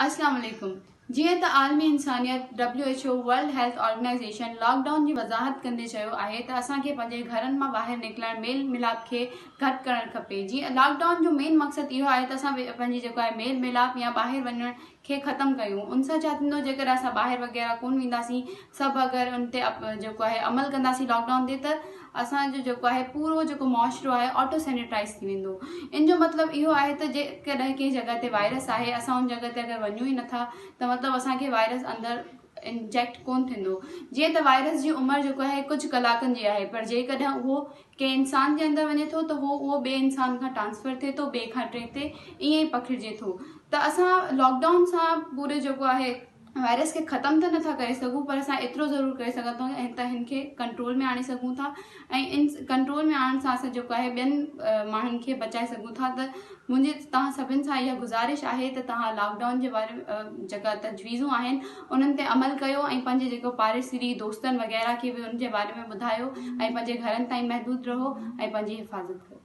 اسلام عليڪم جيئن ته عالمي انسانيت، W H O, World Health Organization، lockdown جي وضاحت ڪندي چيو آهي ته اسان کي پنهنجي گهرن مان ٻاهر نڪرڻ ميل ميلاپ کي گهٽ ڪرڻ کپي جيئن لاڪ ڊائون جو مين مقصد اهو آهي ته اسان پنهنجي جيڪو آهي ميل ميلاپ يا ٻاهر وڃڻ کي ختم ڪيون ان سان ڇا ٿيندو جيڪڏهن اسان ٻاهر وغيره ڪون وينداسين سڀ اگر ان تي جيڪو آهي عمل ڪنداسين لاڪ ڊائون تي ته اسان جو جيڪو آهي پورو جيڪو معاشرو آهي آٽو سينيٽائز ٿي ويندو ان جو مطلب اهو آهي ته جيڪڏهن ڪنهن جڳهه تي وائرس آهي اسان ان جڳهه تي اگر وڃون ئي نٿا ته مطلب اسان کي وائرس اندر انجيڪٽ ڪون ٿيندو جيئن ته وائرس جي عمر جيڪو آهي ڪجهه ڪلاڪن جي آهي پر جيڪڏهن اهو ڪنهن انسان جي اندر وڃي ٿو ته هو اهو ٻئي انسان کان ٽرانسفر ٿئي ٿو ٻئي کان ٽئين تي ائين ئي پکڙجي ٿو ته اسان لاڪ ڊائون سان پوري جيڪو آهي وائرس کي ختم ته نٿا ڪري سگهون پر اسان ايترو ضرور ڪري سگهون ٿا ته هن کي ڪنٽرول ۾ آڻي سگهون ٿا ۽ ان ڪنٽرول ۾ آڻڻ سان اسان جيڪو آهي ٻين ماڻهن کي بچائي سگهون ٿا ته منهنجي توهان سڀن سان اها گذارش آهي ته توهان لاڪ ڊائون جي باري ۾ جيڪا تجويزون آهن انهن تي عمل ڪيو ۽ پنهنجي جيڪو پاڙيسري دوستن وغيره کي به ان جي باري ۾ ٻڌايو ۽ پنهنجي گهرن تائين محدود رهو ۽ پنهنجي حفاظت ڪيو.